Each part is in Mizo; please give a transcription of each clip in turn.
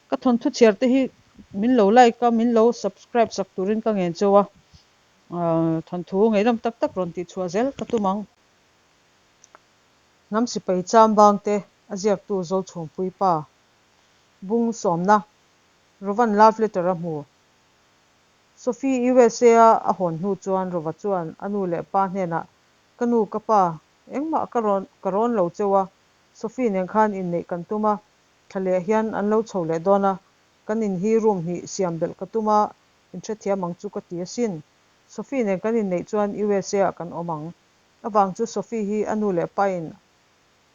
Ka thawnthu chhiar te hi min lo like a, min lo subscribe sak turin ka ngen cheu a, thawnthu ngaihnawm tak tak rawn tih chhuah zel ka tum ang. Hnam sipai chambang te a ziaktu Zochhungpui pa bung sawmna Rovan love letter a hmu. Sophie USA a a hawn hnu chuan Rova chuan a nu leh pa hnenah, Ka nu, ka pa, engmah ka rawn ka rawn lo cheu a, Sophie nen khan inneih kan tum a, Thla leh hian an lo chho leh dawn a, kan in hi room hnih siam belh ka tum a, in hrethiam ang chu ka ti asin. Sophie nen kan inneih chuan USA ah kan awm ang. Avang chu Sophie hi a nu leh pa in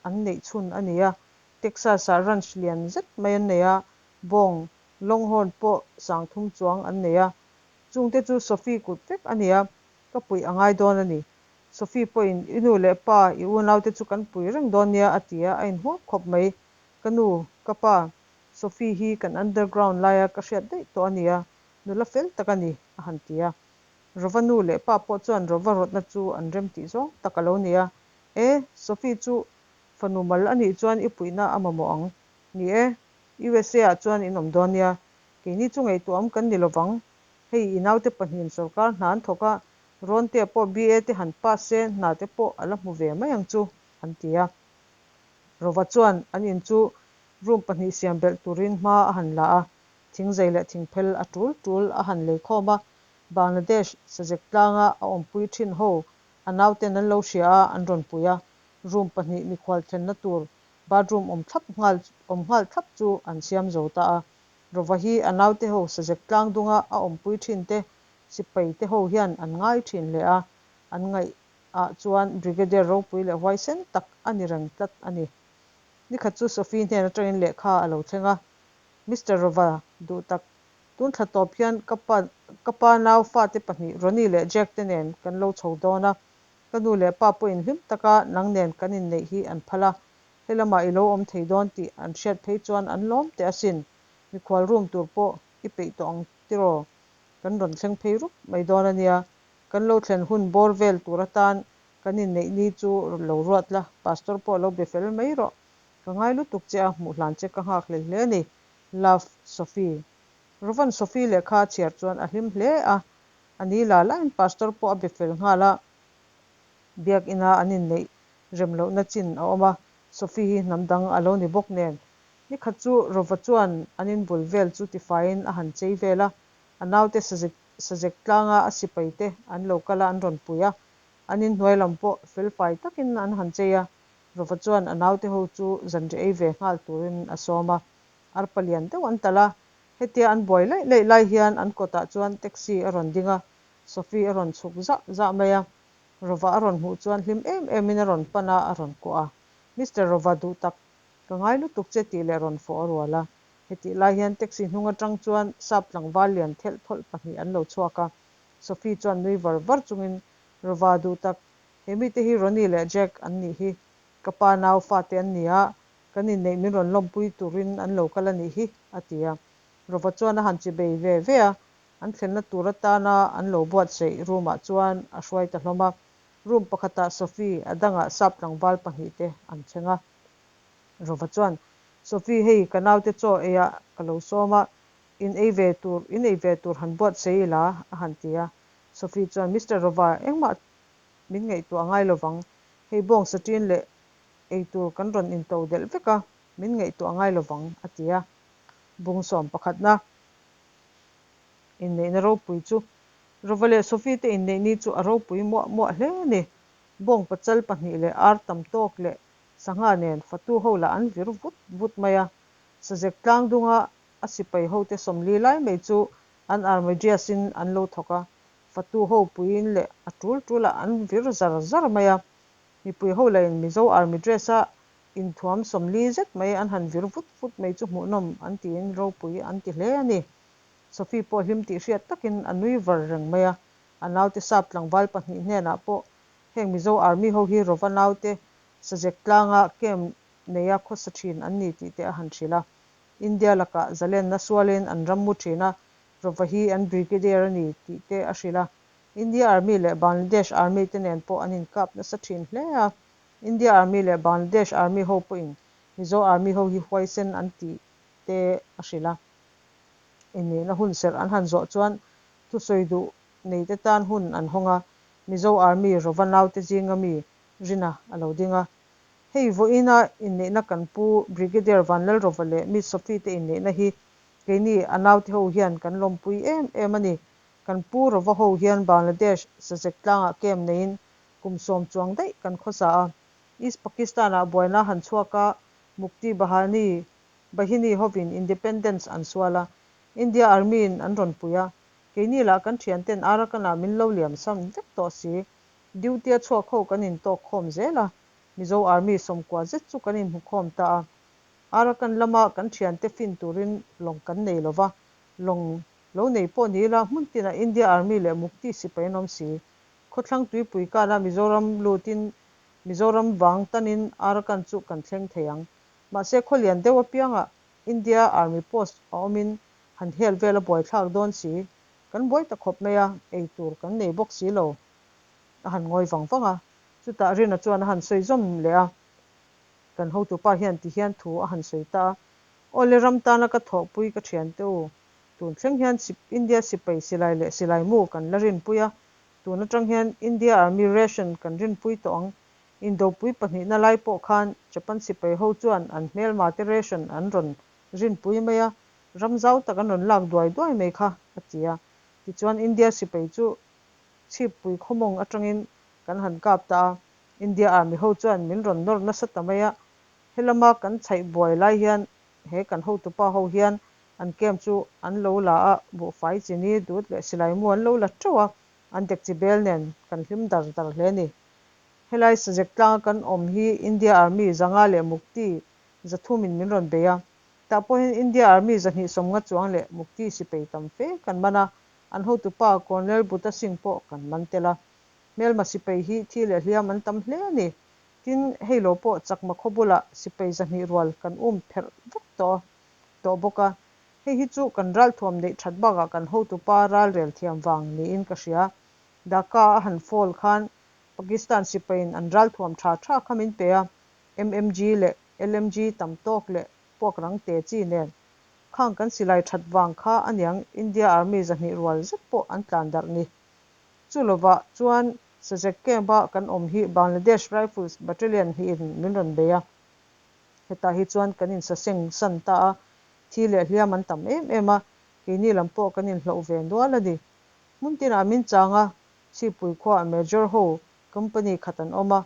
an neih chhun a ni a, Texas ah ranch lian zet mai an nei a, bawng, longhorn pawh sangthum chuang an nei a. Chungte chu Sophie kut vek a ni a, ka puih a ngai dawn a ni. Sophie pawhin i nu leh pa, i unaute chu kan pui reng dawn nia a ti a, a inhuam khawp mai. Ka nu, ka pa, Sophie hi kan underground laia ka hriat daih tawh a nia, nula fel tak a ni, a han ti a. Rova nu leh pa pawh chuan Rova rawtna chu an rem tih zawng tak a lo ni a. E, Sophie chu fanu mal a nih chuan i puihna a mamawh ang. Ni e, USA ah chuan in awm dawn nia, keini chu ngaihtuahawm kan ni lovang. Hei i naute pahnihin sawrkar hna an thawk a, Rawntea pawh BA te han pass se hna te pawh a la hmu ve mai ang chu, an ti a. Rova chuan an in chu room pahnih siam belh turin hma a han la a, thingzei leh thingphel a tul tul a han lei khawm a, Bangladesh sazek tlanga a awmpui thin ho a nauten an lo hria a, an rawn pui a, room pahnih mikhual thlenna tur bathroom awm thlap nghal awm nghal thlap chu an siam zo ta a. Rova hi a naute ho sazek tlang dunga a awmpui thin te sipai te ho hian an ngai thin hle a, an ngaih ah chuan Brigadier ropui leh huaisen tak a ni reng tlat a ni. Nikhat chu Sophie hnen atangin lehkha a lo thleng a, Mister Rova duh tak, tun thla tawp hian ka pa ka pa nau fate pahnih Ronnie leh Jack te nen kan lo chho dawn a, ka nu leh pa pawhin hlim taka nang nen kan inneih hi an phal a, helamah i lo awm thei dawn tih an hriat phei chuan an lawm teh asin, mikhual room tur pawh i peih tawh ang tiraw? Kan rawn thleng phei rup mai dawn a nia, Kan lo thlen hun bawr vel tur atan kan inneih ni chu lo ruat la, Pastor pawh lo be fel mai rawh. Ka ngai lutuk che a, hmuh hlan che ka nghak hlel hle a ni. Love, Sophie. Rovan Sophie lehkha a chhiar chuan a hlim hle a, a ni la laiin Pastor pawh a be fel nghal a, Biakina an inneih rem lohna chin a awm a, Sophie hi hnam dang a lo ni bawk nen. Nikhat chu Rova chuan an inbul vel chu tifaiin a han chei vel a, a naute sazek Sazek tlanga a sipai te an lo kal a, an rawn pui a, an inhnuai lam pawh fel fai takin an han chei a, Rova chuan a naute ho chu zanri ei ve nghal turin a sawm a, arpa lian deuh an talh a, hetia an buai laih laih lai hian an kawtah chuan taxi a rawn ding a, Sophie a rawn chhuk zah zah mai a, Rova a rawn hmuh chuan hlim em emin a rawn pan a, a rawn kuah a, Mister Rova duh tak, ka ngai lutuk che tih leh rawn fawh a rual a. Hetih lai hian taxi hnung atang chuan sap tlangval lian thelh thawlh pahnih an lo chhuak a, Sophie chuan nui var var chungin, Rova duh tak, he mite hi Ronnie leh Jack an nih hi, ka pa nau fate an ni a, kan inneih min rawn lawmpui turin an lo kal a nih hi, a ti a. Rova chuan a han chi bei ve ve a, an thlenna tur atana an lo buatsaih room ah chuan a hruai ta hlawm a. Room pakhatah Sophie, a dangah sap tlangval pahnih te an thleng a. Rova chuan, Sophie, hei ka naute chaw eiah ka lo sawm a, in ei ve tur, in ei ve tur han buat sei ila, a han ti a. Sophie chuan, Mister Rova, engmah min ngaihtuah ngai lovang, hei bawng saṭin leh ei tur kan rawn into delh vek a, min ngaihtuah ngai lovang, a ti a. Bung sawm pakhatna inneihna ropui chu Rova leh Sophie te inneih ni chu a ropui muah muah hle a ni. Bawng pachal pahnih leh ar tam tawk leh Sangha nen fatu ho lah an vir vut vut mai a, Sazek tlang dunga a sipai hote 40 lai mai chu an army dress in an lo thawk a, fatu ho puiin leh a tul tulah an vir zar zar mai a, mipui ho lahin Mizo army dress a inthuam 40 zet mai an han vir vut vut mai chu hmuhnawm an tiin ropui an ti hle a ni. Sophie pawh hlim tih hriat takin a nui var reng mai a, a naute sap tlangval pahnih hnenah pawh heng Mizo army ho hi Rova naute Sazek tlanga camp neia khawsa thin an ni tih te a han hrilh a. India lakah zalenna sualin an ram mu thin a, Rova hi an Brigadier a ni tih te a hrilh a. India Army leh Bangladesh Army te nen pawh an inkap nasa thin hle a. India Army leh Bangladesh Army ho pawhin Mizo Army ho hi huaisen an ti. te a hrilh a. Inneihna hun serh an han zawh chuan thusawi duh neite tan hun an hawng a, Mizo Army Rova naute zinga mi Rina a lo ding a. Hei vawiina inneihna kan pu Brigadier Vanlalrova leh Miss Sophie te inneihna hi keini a naute ho hian kan lawmpui em em a ni. Kan pu Rova ho hian Bangladesh Sazek tlangah camp neiin kum sawm chuang daih kan khawsa a. East Pakistan-ah buaina han chhuak a, Mukti Bahani Bahini hovin Independence an sual a, India Army-in an rawn pui a. Keini lah kan thianten Arakan-ah min lo liam sam vek tawh si. Duty-a chhuak ho kan intawk khawm zel a, Mizo Army sawmkua zet chu kan inhmu khawm ta a. Arakan lama kan thiante fin turin lawng kan nei lo va, lawng lo nei pawh ni ila hmun tinah India Army leh Mukti sipai an awm si. Khawthlang tuipui kana Mizoram lutin Mizoram vang tanin Arakan chu kan thleng thei ang. Mahse khawlian deuh apiangah India Army post a awmin han hel vel a buaithlak dawn si. Kan buai ta khawp mai a, ei tur kan nei bawk si lo. A han ngawi vang vang a, chutah Rina chuan a han sawi zawm leh a. Kan hotupa hian ti hian thu a han sawi ta a, Awle ram tana ka thawhpui ka thiante u, tun thleng hian India sipai silai leh silai mu kan la rinpui a, tun atang hian India Army ration kan rinpui tawh ang. Indopui pahnihna lai pawh khan Japan sipai ho chuan an hmelma te ration an rawn rinpui mai a, ram zau tak an rawn lak duai duai mai kha, a ti a. Tichuan India sipai chu Chhippui khawmawng atangin kan han kap ta a, India Army ho chuan min rawn nawr nasa ta mai a, helama kan chhaih buai lai hian he kan hotupa ho hian an camp chu an lo la a, buhfai chini dut leh silai mu an lo la teuh a, an dekchi bel nen kan hlim dar dar hle a ni. Helai Sazek tlanga kan awm hi India Army zanga leh Mukti zathumin min rawn bei a, tah pawh hian India Army zahnih sawmnga chuang leh Mukti sipei tam fe kan man a, An hotupa Colonel Buta Singh pawh kan man tel a. Hmelma sipai hi thi leh hliam an tam hle a ni. Tin, hei lo pawh Chakma khaw bulah sipai zahnih rual kan um pherh vek tawh tawh bawk a. Hei hi chu kan ralthuam neih that bakah kan hotupa ralrel thiam vang niin ka hria. Dhaka a han fall khan Pakistan sipaiin an ralthuam tha tha kha min pe a, MMG leh LMG tam tawk leh puak rang te chi nen Khang kan silai that vang kha aniang India Army zahnih rual zet pawh an tlan darh ni. Chu lovah chuan Sazek Camp a kan awm hi Bangladesh Rifles Battalion hnihin min rawn bei a. Hetah hi chuan kan insaseng san ta a, thi leh hliam an tam em em a, keini lam pawh kan inhloh ve nual a ni. Hmun tinah min chang a, Chhipui khuaah Major ho company khat an awm a,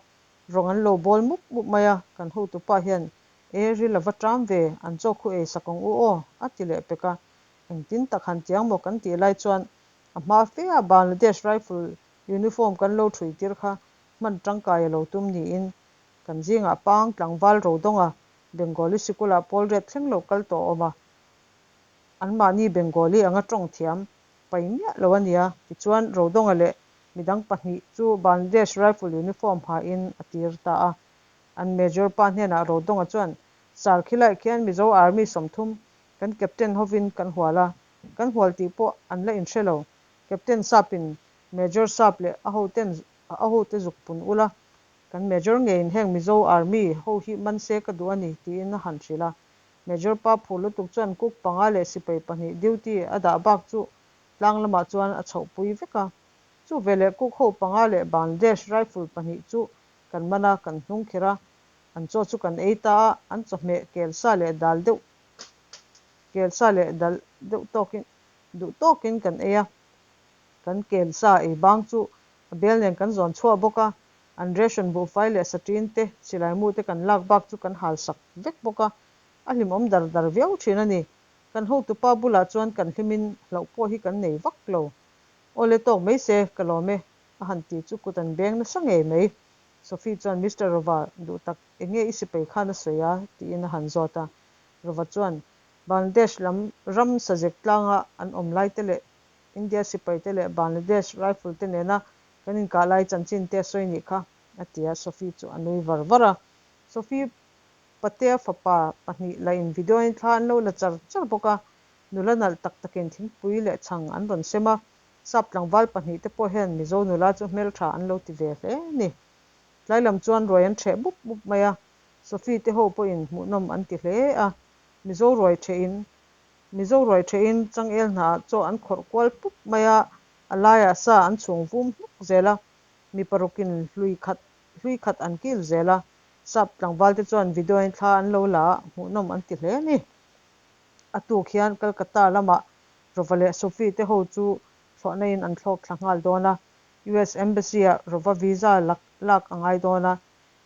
rawng an lo bawl mup mup mai a, kan hotupa hian E ril a va ṭam ve, an chaw khu ei sak ang u aw, a ti leh pek a. Engtin tak han tiang maw kan tih lai chuan a hma fe a Bangladesh Rifle uniform kan lo ṭhui tir kha hman ṭangkai a lo tum niin kan zingah pang tlangval ro dawnga Bengali sikulah pawl riat thleng lo kal tawh a awm a. Anmahni Bengali anga ṭawng thiam pai miah lo a nia, tichuan Rodawnga leh midang pahnih chu Bangladesh Rifle uniform hain a tir ta a. An Major pa hnenah Rodawnga chuan, Sir khilaiah khian Mizo Army 30 kan Captain hovin kan hual a, kan hual tih pawh an la inhre lo. Captain Sapin Major Sap leh a hoten a hote zuk pun ula, kan Major ngeiin heng Mizo Army ho hi man se ka duh a ni, tiin a han hrilh a. Major pa phur lutuk chuan cook panga leh sipai pahnih duty a dah bak chu tlang lamah chuan a chhohpui vek a. Chu veleh cook ho panga leh Bangladesh rifle pahnih chu Kan man a, kan hnung kher a, an chaw chu kan ei ta a, an chawhmeh kel sa leh dal deuh kel sa leh dal deuh tawkin duh tawkin kan ei a, kan kel sa ei bang chu a bel nen kan zawn chhuah bawk a, an ration buhfai leh saṭin te silai mu te kan lak bak chu kan hal sak vek bawk a, a hlimawm dar dar viau thin a ni. Kan hotupa bulah chuan kan hlimin hlauh pawh hi kan nei vak lo. Aw le tawk mai se, ka lawm e. A han ti chu kut an beng nasa ngei mai. Sophie chuan Mister Rova duh tak enge i sipai khan a sawi a? tiin a han zawt a. Rova chuan Bangladesh lam ram sazek tlanga an awm lai te leh India sipai te leh Bangladesh rifle te nena kan inkah lai chanchin te a sawi nih kha, a ti a. Sophie chu a nui var var a. Sophie patea fapa pahnih la in video in thla an lo la char char bawk a. Nula nalh tak takin thingpui leh chhang an rawn sem a. Sap tlangval pahnih te pawh hian Mizo nula chu hmeltha an lo ti ve hle a ni. Tlai lam chuan ruai an ṭheh mup mup mai a, Sophie te ho pawhin hmuhnawm an ti hle a. Mizo ruai ṭhehin Mizo ruai ṭhehin changel hnahah chaw an khawrh kual pup mai a, a laiah sa an chhung vum hnuk zel a, mi parukin hlui khat hlui khat an kil zel a, sap tlangvalte chuan video-in thla an lo la a, hmuhnawm an ti hle a ni. A tuk hian Calcutta lamah Rova leh Sophie te ho chu thlawhna-in an thlawk thla nghal dawn a, US Embassy-ah Rova visa lak lak a ngai dawn a,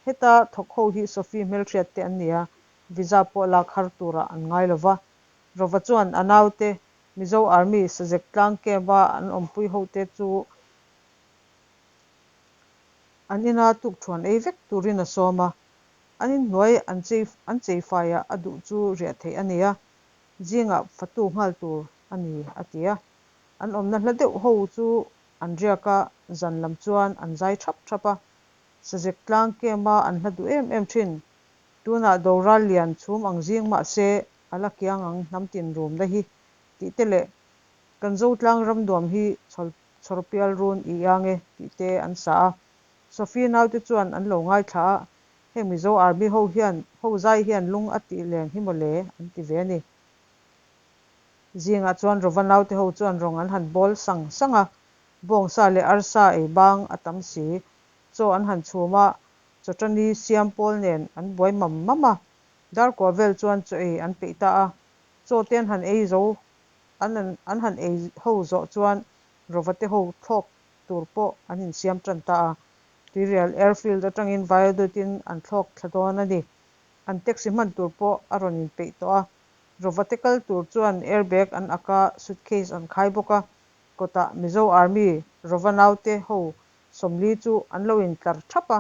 heta thawk ho hi Sophie hmelhriat te an ni a, visa pawh lak har turah an ngai lo va. Rova chuan a naute Mizo Army Sazek tlang camp-a an awmpui hote chu an ina tukthuan ei vek turin a sawm a, an inhnuai an chei an chei faiah a duh chu riah theih a ni a, zingah fatu nghal tur a ni a ti a. An awmna hla deuh ho chu an riak a, zan lam chuan an zai thap thap a. Sazek tlang camp-a an hla duh em em thin. Tunah doral lian chhum ang zing mah se a la kiang ang hnam tin rumna hi tih te leh kan Zotlang ram nuam hi chhawr pial run i iang e tih te an sa a. Sophie naute chuan an lo ngaithla a, heng Mizo Army ho hian ho zai hian lung a tih leng hi mawle an ti ve a ni. Zingah chuan Rova naute ho chuan rawng an han bawl sang sang a, bawngsa leh arsa ei bang a tam si. Chaw an han chhum a, chawṭani siam pawl nen an buai mam mam a, darkua vel chuan chaw ei an peih ta a, chaw te an han ei zo an an han ei ho zawh chuan Rova te ho thlawk tur pawh an insiam tan ta a, Tuirial Airfield atangin Viaduct in an thlawk thla dawn a ni. An taxi hman tur pawh a rawn inpeih tawh a, Rova te kal tur chuan airbag an ak a, suitcase an khai bawk a, kawtah Mizo Army Rova naute ho 40 chu an lo intlar thap a,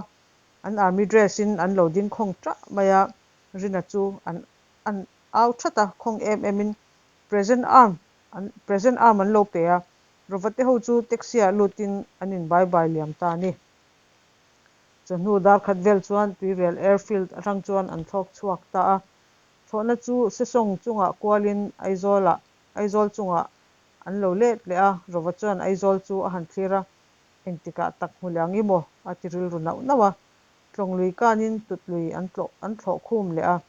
an army dress in an lo ding khawng tah mai a, Rina chu an an au that a, khawng em em in present arm an present arm an lo pe a, Rova te ho chu taxi ah lut in an in bye bye liam ta a ni. Chawhnu dar khat vel chuan Tuirial airfield atang chuan an thlawk chhuak ta a, thlawhna chu Sesawng chungah kual in Aizawl ah Aizawl chungah an lo let leh a, Rova chuan Aizawl chu a han thlir a, Engtikah tak hmu leh ang i maw? a ti rilru nauh nauh a. Tlawng lui kanin tut lui an tlawh an thlawh khum leh a.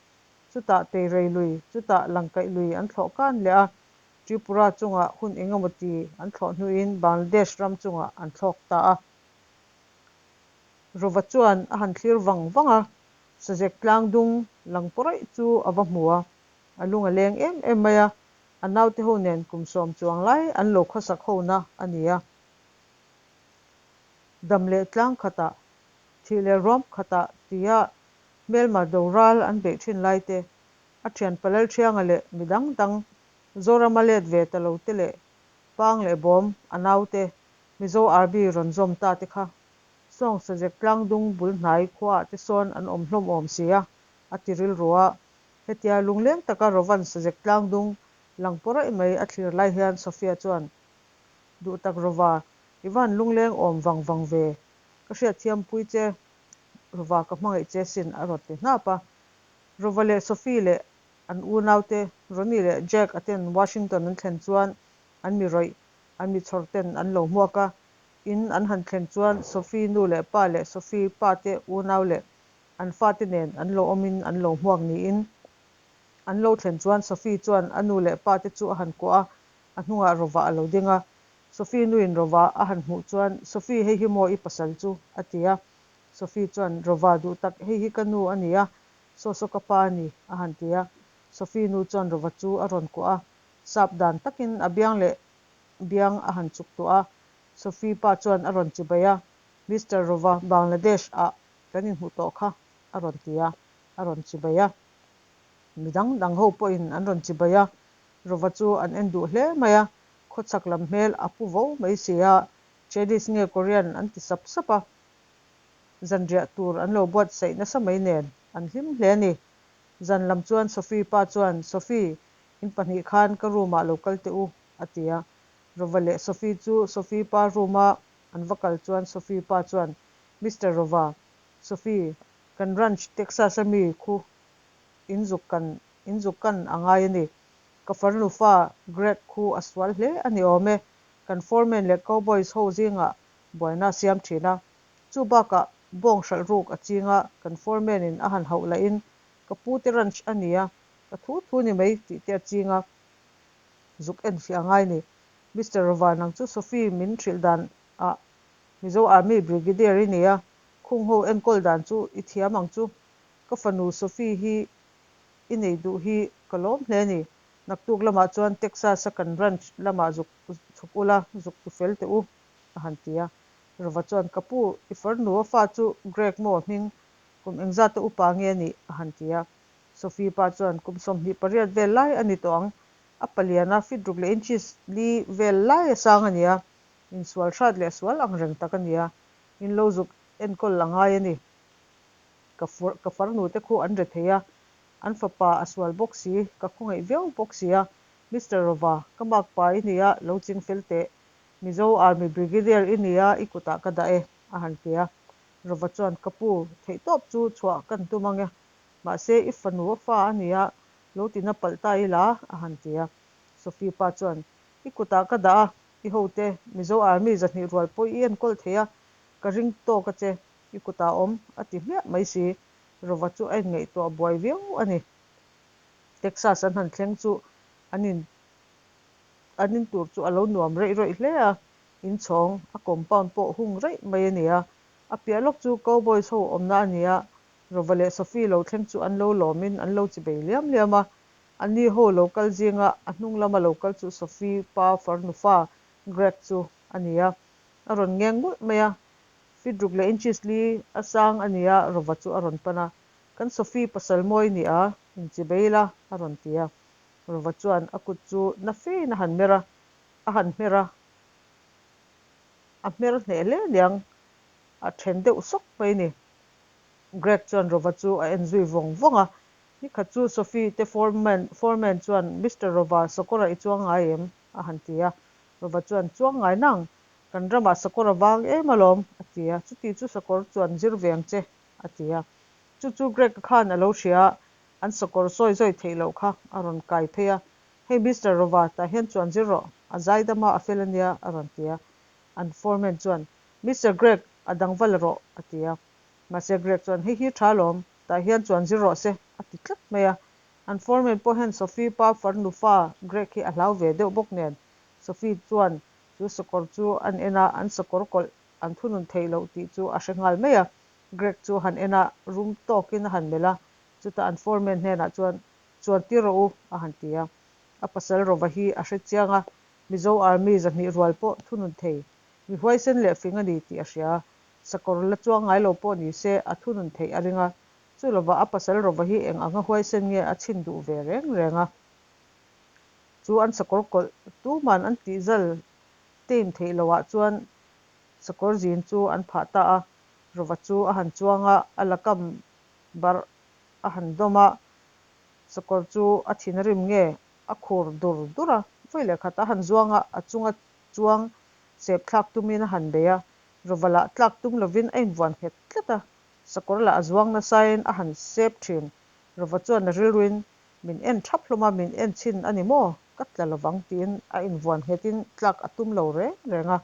Chutah Teirei lui, chutah Langkaih lui an thlawh kan leh a. Tripura chungah hun engemaw ti an thlawh hnuin Bangladesh ram chungah an thlawk ta a. Rova chuan a han thlir vang vang a, Sazek tlang dung lang pawraih chu a va hmu a. A lung a leng em em mai a, a naute ho nen kum 10 chuang lai an lo khawsak hona a ni a. Dam leh tlang khatah, thih leh ruam khatah tia hmelma doral an beih thin lai te, a thian Palalthianga leh mi dang dang Zorama let ve ta lo te leh Pang leh Bawm a naute Mizo Army rawn zawm ta te kha Sawng Sazek tlangdung bul hnai khuaah te sawn an awm hlawm awm si a, a ti rilru a. Hetia lungleng taka Rovan Sazek tlangdung lang pawraih mai a thlir lai hian Sophia chuan Duh tak Rova, i van lungleng awm vang vang ve. Ka hriatthiam pui che, Rova ka hmangaih che sin a rawn ti hnap a. Rova leh Sophie leh an unaute Ronnie leh Jack a ten Washington an thlen chuan an mi rawih, an mi chhawr ten an lo hmuak a. In an han thlen chuan Sophie nu leh pa leh Sophie pa te unau leh an fate nen an lo awmin an lo hmuak niin an lo thlen chuan Sophie chuan a nu leh pa te chu a han kuah a, A hnungah Rova a lo ding a, Sophie nuin Rova a han hmuh chuan, Sophie, hei hi maw i pasal chu? a ti a. Sophie chuan, Rova, duh tak, hei hi ka nu a ni a, saw saw ka pa a ni, a han ti a. Sophie nu chuan Rova chu a rawn kuah a, sap dan takin a biang leh biang a han chuk tuah a. Sophie pa chuan a rawn chibai a, Mister Rova, Bangladesh ah kan inhmuh tawh kha, a rawn ti a, a rawn chibai a. Mi dang dang ho pawhin an rawn chibai a, Rova chu an en duh hle mai a, khawchhak lam hmel a pu vo mai si a, Chinese nge Korean an ti sap sap a, zanriah tur an lo buatsaih nasa mai nen an hlim hle a ni. Zan lam chuan Sophie pa chuan, Sophie, in pahnih khan ka room ah lo kal teh u, a ti a. Rova leh Sophie chu Sophie pa room a an va kal chuan Sophie pa chuan, Mister Rova, Sophie, kan ranch Texas a mi khu in zuk kan in zuk kan a ngai a ni. Ka farnu fa Greg khu a sual hle a ni awm e. Kan foreman leh cowboys ho zingah buaina a siam thin a. Chu bakah bawng hralh ruk a ching a, kan foreman in a han hauh lahin ka pu te ranch a ni a, Ka thu thu ni mai tih te a ching a, zuk en fiah a ngai ni. Mister Rova, nang chu Sophie min hrilh dan ah Mizo Army Brigadier i ni a, khung ho enkawl dan chu i thiam ang chu. Ka fanu Sophie hi i nei duh hi ka lawm hle a ni. Naktuk lamah chuan Texas a kan ranch lamah zuk chhuk ula, zuk tu fel teh u, a han ti a. Rova chuan, Ka pu, i farnu a fa chu Greg maw a hming? Kum engzata upa nge a nih? a han ti a. Sophie pa chuan, Kum 28 vel lai a ni tawh ang. A palian a, feet ruk leh inches li vel lai a sang a ni a. Insual hrat leh sual ang reng tak a ni a. In lo zuk enkawl a ngai a ni. Ka ka farnu te khu an re thei a, an fapa a sual bawk si, ka khawngaih viau bawk si a. Mister Rova, ka makpa i nia, lo ching fel teh. Mizo Army Brigadier i nia, i kutah ka dah e, a han ti a. Rova chuan, Ka pu, theihtawp chu chhuah kan tum ang e. Mahse, i fanu a fa a nia, lo tina palh ta ila, a han ti a. Sophie pa chuan, I kutah ka dah a, i hote, Mizo Army 200 rual pawh i enkawl thei a, ka ring tawk a che. I kutah awm, a ti hmiah mai si. Rova chu a inngaihtuah buai viau a ni. Texas an han thleng chu an in an in tur chu a lo nuam reih rawih hle a, inchhawng, a compound pawh hung reih mai a ni a. A piah lawk chu Cowboys ho awmna a ni a, Rova leh Sophie lo thleng chu an lo lawmin an lo chi bei liam liam a. Anni ho lo kal zinga a hnung lama lo kal chu Sophie pa farnu fa Greg chu a ni a. A rawn ngeng ngulh mai a, Feet ruk leh inches li a sang a nia, Rova chu a rawn pan a. Kan Sophie pasal mawi ni a, inchi bei la, a rawn ti a. Rova chuan a kut chu na fein a han mer a, a han hmer a, a hmer hneh hle niang, a then deuh sawk mai ni. Greg chuan Rova chu a en zui vawng vawng a. Nikhat chu Sophie te foreman, foreman chuan, Mister Rova, sakawrah i chuang ngai em? a han ti a. Rova chuan, Chuang ngai nang, Kan ramah sakawr a vang em alawm, a ti a. Chuti chu sakawr chuan zir ve ang che, a ti a. Chu chu Greg-a khan a lo hria a, an sakawr sawi zawi theih loh kha a rawn kai phei a. Hei Mister Rova, tah hian chuan zir rawh, a zaidama a fel a nia, a rawn ti a. An foreman chuan, Mister Greg, a dang va la rawh, a ti a. Mahse Greg chuan, Hei hi tha alawm, tah hian chuan zir rawh se, a ti tlat mai a. An foreman pawh hian Sophie pa farnu fa Greg hi a hlau ve deuh bawk nen, Sophie chuan Chu sakawr chu an en a, an sakawr kawlh an thunun theih loh tih chu a hre nghal mai a. Greg chu a han en a, rum tawkin a han melh a, chutah an foreman hnenah chuan, Chuan tir rawh u, a han ti a. A pasal Rova hi a hre chiang a, Mizo Army 200 rual pawh thunun thei, mi huaisen leh fing a ni tih a hria a. Sakawr la chuang ngai lo pawh ni se a thunun theih a ring a, chu lovah a pasal Rova hi eng anga huaisen nge a chhin duh ve reng reng a. Chu an sakawr kawlh tuman an tihzal tame theih loh ah chuan sakawr zin chu an phah ta a, Rova chu a han chuang a, a lakam barh a han dawm a, sakawr chu a thin a rim nge a khur dur dur a, vawi leh khat a han zuang a, a chunga chuang sep thlak tumin a han bei a, Rova lah tlak tum lovin a invuan nghet tlat a, sakawr lah a zuang nasain a han sep thin, Rova chuan a rilruin Min en thap hlawm a, min en chhin a ni maw? Ka tla lovang tiin a invuan nghetin tlak a tum lo reng reng a.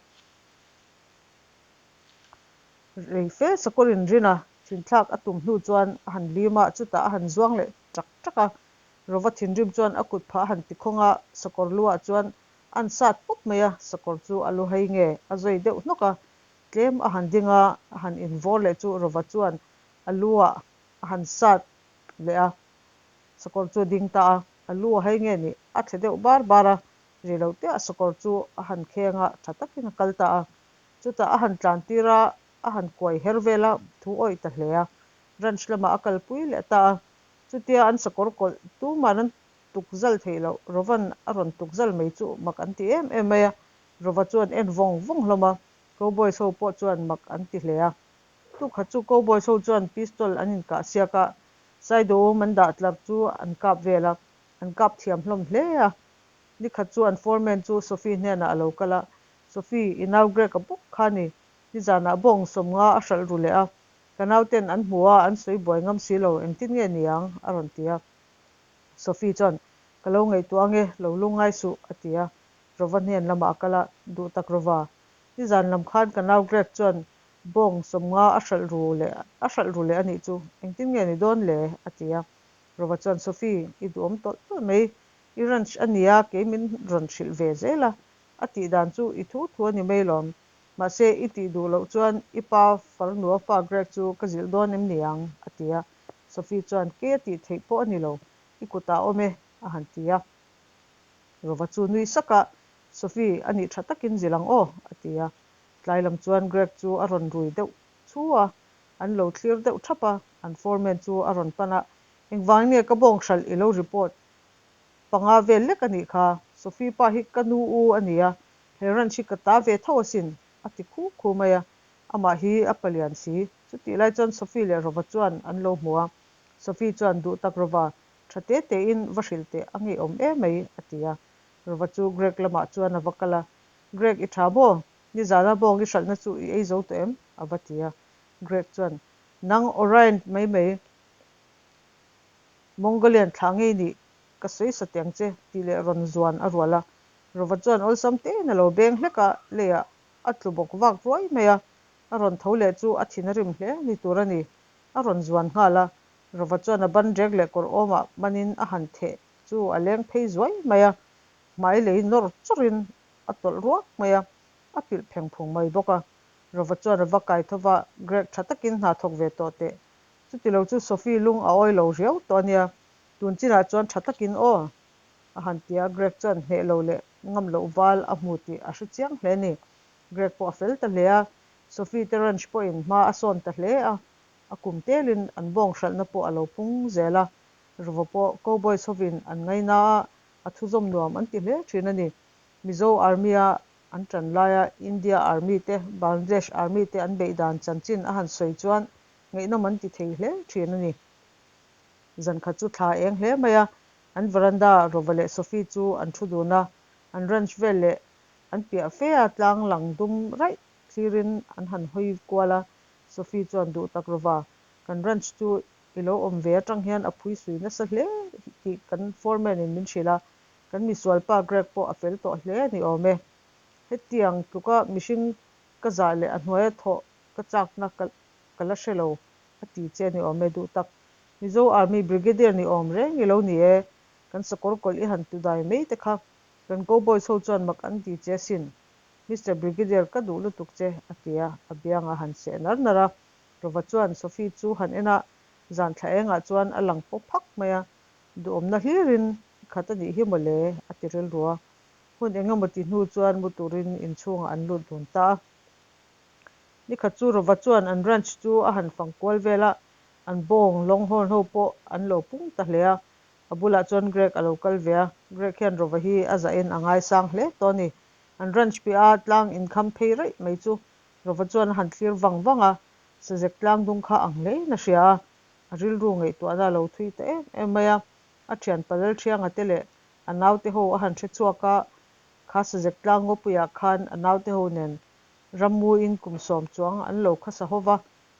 Rei fe sakawr inrin a, thinthlak a tum hnu chuan a han lim a, chutah a han zuang leh ṭak ṭak a. Rova thinrim chuan a kut phah a han tikhawng a, sakawr luah chuan a han sat pawp mai a, sakawr chu a lu hai nge a zawi deuh hnawk a, tlem a han ding a, a han invawr leh chu Rova chuan a luah a han sat leh a. Sakawr chu a ding ta a, a lu a hai nge ni, a thle deuh bar bar a, ri lo te a sakawr chu a han kheng a, tha takin a kal ta a. Chutah a han tlan tir a, a han kuai her vel a, thu awih ta hle a. Ranch lamah a kalpui leh ta a. Chutia an sakawr kawlh tuman an tuk zal theih loh, Rovan a rawn tuk zal mai chu mak an ti em em mai a. Rova chuan en vawng vawng hlawm a, Cowboys ho pawh chuan mak an ti hle a. Tukhat chu Cowboys ho chuan pistol an inkah siak a, Saidoum an dah tlar chu an kap vel a, an kap thiam hlawm hle a. Nikhat chu an foreman chu Sophie hnenah a lo kal a, Sophie, i nau Greg-a bawk kha ni, nizanah bawng 50 a hralh ru leh a, ka nauten an hmu a, an sawi buai ngam si lo, engtin nge ni ang? a rawn ti a. Sophie chuan, Ka lo ngaihtuah ange, lo lungngai suh, a ti a. Rova hnen lamah a kal a, Duh tak Rova, nizan lam khan ka nau Greg chuan Bawng 50 a hralh ru leh a hralh ru leh a nih chu, engtin nge ni dawn le? a ti a. Rova chuan, Sophie, i duhawm tawlh tawlh mai. I ranch a nia, kei min rawn hrilh ve zel a. A tih dan chu i thu thu a ni mai lawm. Mahse, i tih duh loh chuan i pa farnua fa Greg chu ka zilh dawn em ni ang? a ti a. Sophie chuan, Kei a tih theih pawh a ni lo, i kutah a awm e, a han ti a. Rova chu nui sak a, Sophie, a nih tha takin zilh ang aw, a ti a. Tlai lam chuan Greg chu a rawn rui deuh chu a, an lo thlir deuh thap a, an foreman chu a rawn pan a, Engvangin nge ka bawng hralh i lo report panga vel lek a nih kha, Sophie pa hi ka nu u a ni a, he ranch hi ka ta ve tho asin, a ti khu khu mai a, amah hi a palian si. Chutih lai chuan Sophie leh Rova chuan an lo hmu a, Sophie chuan duh tak Rova, tha te tein va hrilh teh a ngeiawm em mai, a ti a. Rova chu Greg lamah chuan a va kal a, Greg i tha maw? Nizana bawng i hralhna chu i ei zo tawh em? a va ti a. Greg chuan, Nang Orient mai mai, Mongolian thlah ngei nih ka sawi sa teh ang che, tih leh rawn zuan a rual a. Rova chuan awlsam tein a lo beng hlek a, leiah a tlu bawk vak ruai mai a. A rawn tho leh chu a thin a rim hle ni tur a ni. A rawn zuan nghal a. Rova chuan a ban rek leh kawr awmah manin a han theh chu a leng phei zuai mai a. Hmai lei nawr chawrin a tawlh ruak mai a, a pilh pheng phung mai bawk a. Rova chuan a va kai tho va, Greg tha takin hna thawk ve tawh teh. Chuti lo chu Sophie lung a awi lo riau tawh a nia, tun chinah chuan tha takin aw, a han ti a. Greg chuan hneh lo leh ngam loh val a hmu tih a hre chiang hle a ni. Greg pawh a fel ta hle a, Sophie te ranch pawhin hma a sawn ta hle a, a kum telin an bawng hralhna pawh a lo pung zel a. Rova pawh Cowboys hovin an ngaina a, a thuzawm nuam an ti hle thin a ni. Mizo Army-a an tan laia India Army te, Bangladesh Army te an beih dan chanchin a han sawi chuan ngaihnawm an ti thei hle thin a ni. Zan khat chu thla eng hle mai a, an veranda Rova leh Sophie chu an thu dun a, an ranch vel leh an piah fe a tlang lang dum raih thlirin an han hawi kual a, Sophie chuan duh tak Rova, kan ranch chu i lo awm ve atang hian a phui sui nasa hle tih kan foreman in min hrilh a, Kan misualpa Greg pawh a fel tawh hle a ni awm e. Hetiang tluka mihring ka zah leh a hnuaia thawh ka chakna ka ka la hre lo a ti che a ni awm e duh tak. Mizo Army Brigadier ni awm reng i lo ni e. Kan sakawr kawlh i han tu dai mai te kha kan Cowboys ho chuan mak an ti che asin. Mister Brigadier ka duh lutuk che a ti a, a biang a han seh nar nar a. Rova chuan Sophie chu han en a, zan thla engah chuan a lang pawp phak mai a. Duhawmna hlirin i khat a nih hi maw le? a ti rilru a. Hun eng emaw ti hnu chuan mu turin inchhungah an lut dun ta a. Nikhat chu Rova chuan an ranch chu a han fang kual vel a, an bawng longhorn ho pawh an lo pung ta hle a. A bulah chuan Greg a lo kal ve a, Greg hian Rova hi a zahin a ngaisang hle tawh a ni. An ranch piah a tlang inkham phei raih mai chu Rova chuan a han thlir vang vang a, sazek tlang dung kha ang hlein a hria a. A rilru ngaihtuahna a lo thui ta em em mai a, a thian Palal Thianga te leh a naute ho a han hre chhuak a, kha sazek tlang ngawpuiah khan a naute ho nen rammuin kum sawm chuang an lo khasa ho va,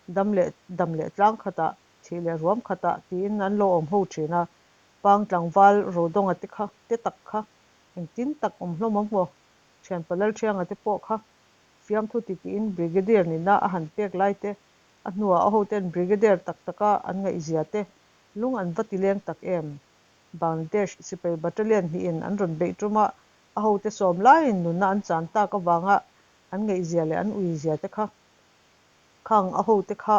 dam leh dam leh tlang khatah, thih leh ruam khatah tiin an lo awm ho thin a, pang tlangval Rodawnga te kha te tak kha engtin tak awm hlawm ang maw? Thian Palal Thianga te pawh kha fiamthu titiin Brigadier nihna a han pek lai te A hnuah a hoten Brigadier tak taka an ngaihzia te lung an va ti leng tak em? Bangladesh sipai battalion hnihin an rawn beih tum a, a hote sawm laiin nunna an chan tak avanga an ngaihzia leh an uizia te kha khang a hote kha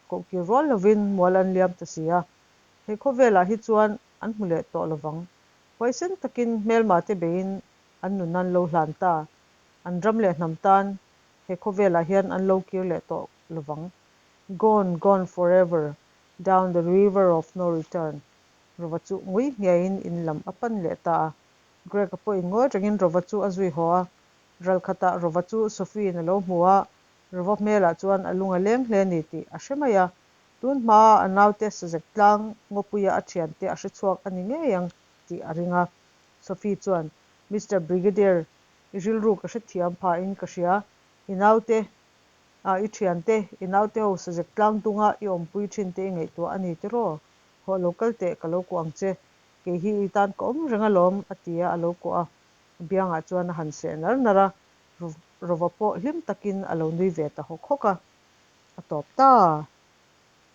kohkir rual lovin mual an liam ta si a. He khawvelah hi chuan an hmu leh tawh lovang. Huaisen takin hmelma te beiin an nunna an lo hlan ta. An ram leh hnam tan He khawvelah hian an lo kir leh tawh lovang. Gone, gone forever, down the river of no return. Rova chu ngui nghiaiin in lam a pan leh ta a. Greg-a pawhin ngawi rengin Rova chu a zui haw a. Ral khatah Rova chu Sophie-in a lo hmu a, Rova hmelah chuan a lung a leng hle a ni tih a hre mai a. Tun hmaa a naute sazek tlang ngawpuia a thiante a hre chhuak a ni ngei ang tih a ring a. Sophie chuan, Mister Brigadier, I rilru ka hrethiam phahin ka hria. I naute, ah i thiante, i naute ho sazek tlang dunga i awmpui thin te i ngaihtuah a ni tiraw? Hawh lo kal teh, ka lo kuah ang che. Kei hi i tan ka awm reng alawm, a ti a, a lo kuah a. A biangah chuan a han seh nar nar a, Rova pawh hlim takin a lo nui ve ta hawk hawk a. A tawp ta!